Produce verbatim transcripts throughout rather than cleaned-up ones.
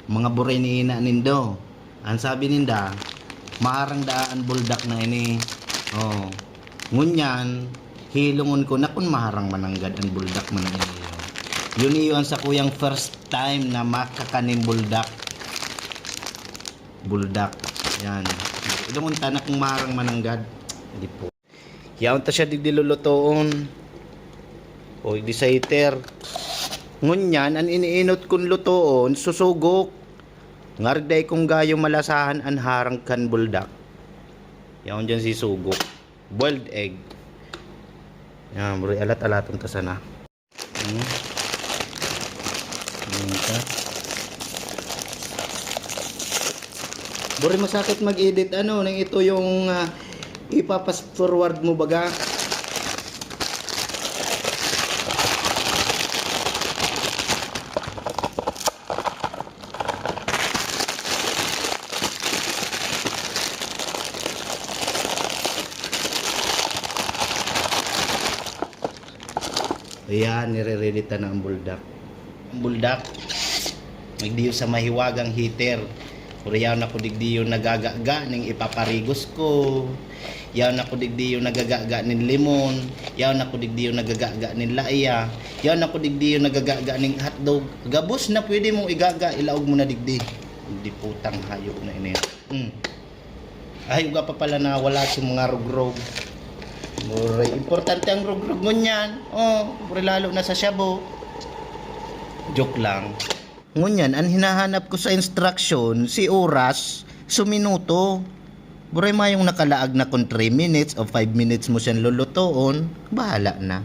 Mga buray ni ina nindo. Ang sabi ninda, maharang daa an buldak na ini. Oh. Ngunyan, hilongon ko na kun maharang mananggad an buldak man na ini. Yun iyo ang sakuyang first time na makakaning buldak. Buldak. Yan. Hilongon ta na kung maharang mananggad. Di po. Yaon ta siya digdi lulutoon. O, digdi sa heater. Ngunyan, an iniinot kun lutoon, susugok. Ngarig dai kung gayo malasahan an harang kan buldak. Yaon dyan si sugok. Boiled egg. Yan, bro, alat-alaton ta sana. Hmm. Yan ta. Buri masakit mag-edit, ano, nang ito yung, ah, ipapas forward mo baga. Ayan, nire-ready ta na ang buldak. Ang buldak, digdiyo sa mahiwagang heater. Pero yaon ako digdiyo nagagaga ning ipaparigos ko. Yaon ako digdiyo nagagaga nin limon. Yaon ako digdiyo nagagaga nin laya. Yaon ako digdiyo nagagaga ning hotdog. Gabos na pwede mong igaga, ilaog mo na digdi. Hindi putang hayop na ini. Mm. Ay, uga pa pala na wala sa mga rugrog. Muray, importante ang rugrog mo niyan. Oh, muray lalo na sa shabu. Joke lang. Ngunyan, an hinahanap ko sa instruction, si oras, su minuto. Buray mayong nakalaag na kung three minutes o five minutes mo siyang lulutoon, bahala na.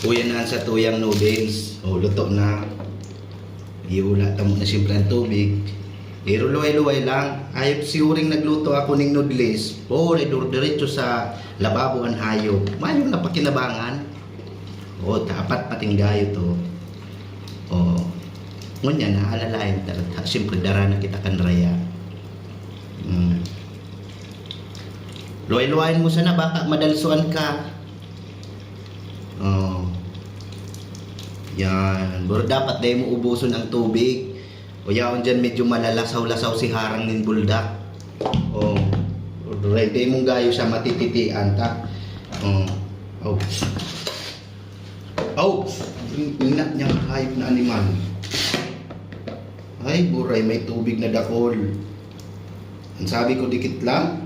Uyan na sa tuyang noodles. O, luto na. Ihula ta mo na siyempre ang tubig. Pero luway-luway lang. Ayop siguring nagluto ako ning noodles. O, diretso sa lababo ang hayop. Mayong napakinabangan. O, dapat patinggayo to. O, ngunyan, naalalayan talaga. Siyempre, dara na kita kan raya. Mm. Luway-luwayan mo sana, baka madalsuan ka. Oh. Yan. Pero dapat dai mo ubuson ang tubig. O yaon dyan, medyo malalasaw-lasaw si harang nin buldak. Oh. Dai mong gayo siya matititian ta. Oh. Oh. Oh. Ina niyang hayop na animal. Ay, buray, may tubig na dakol. Ang sabi ko, dikit lang.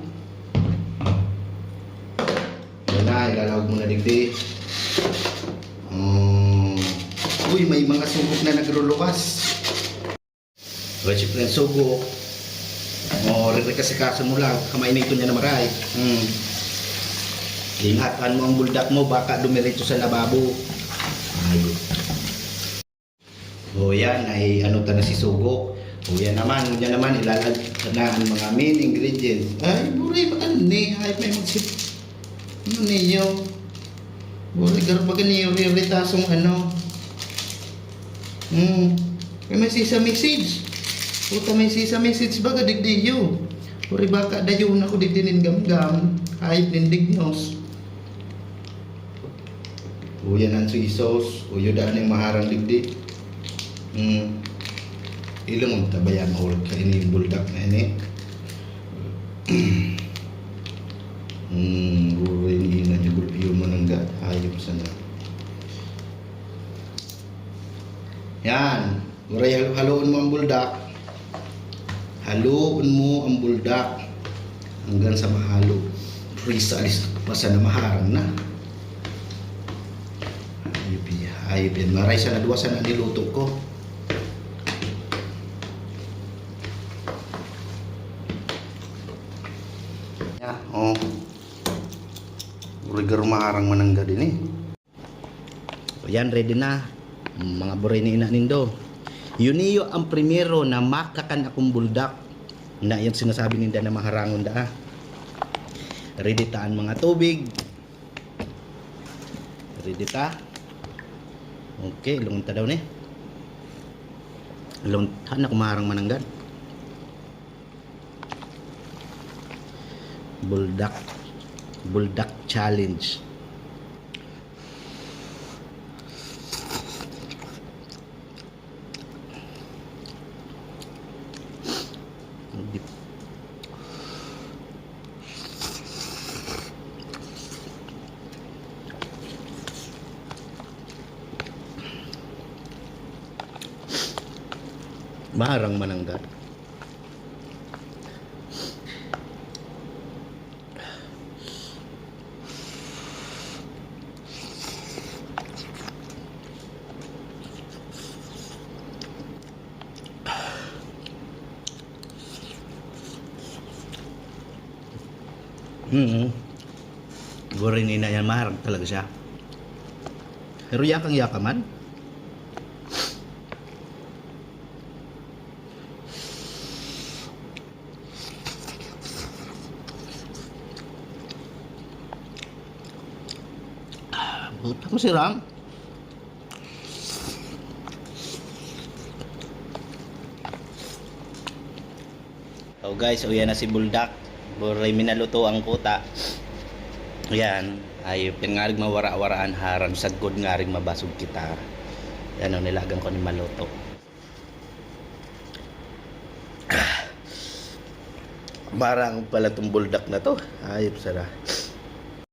Yan na, ilalawag mo na digdi. Oh. Uy, may mga sugok na nagruluwas. O, siyempre, ang sugok. O, ririkasikaso mo lang. Kamay na ito niya na maray. Hmm. Ingatan mo ang buldak mo, baka dumiretso sa lababo. Ayun. O, yan, ay ano ta na si sugok. O, yan naman, yan naman, ilalag na ang mga main ingredients. Ay, buray, ano ni? Ay, may magsip-, ano niyo? Buray, garbagan niyo, riritasong ano. Hmm. May, may sesame seeds. Puta, may sesame seeds baga, digdiyo. Buray, baka dayon ako digdi nin gamgam. Hayop nin dignos. Uyan ang soy sauce. Uyo daan yung maharang digdi. Hmm. Ilang ang tabayan or kaini yung buldak na ini. Hmm, guro yung ina niya, gulpiyo mo nang gat. Hayop sana. Yan. Uray, halo-haloon mo ang buldak. Haloon mo ang buldak hanggang sa mahalo. Prisa, alis pa sana maharang na. Ayop yan. Ayop yan. Maray sana, duwa sana niluto ko. Ya, oh. Uray, garo maharang mananggad ini. So, yan, ready na. Mga buray ni ina nindo. Yun iyo ang primero na makakan akong buldak. Na yung sinasabi ninda na maharangon daa. Ready ta ang mga tubig. Ready ta. Okay, lungon ta daw ni. Lungon ta na kumarang mananggad. Buldak. Buldak challenge. Maharang manangga. Mm. Gurinina yan, maharang talaga siya. Pero yakang yaka man. Tapos siram. So guys, uyan na si Buldak. Buray minaluto ang kuta. Yan. Ay, pingarig mawara-waraan haram. Sagod ngarig mabasog kita. Yan o, nilagan ko ni maluto. Marang pala tong buldak na to. Ayop sara.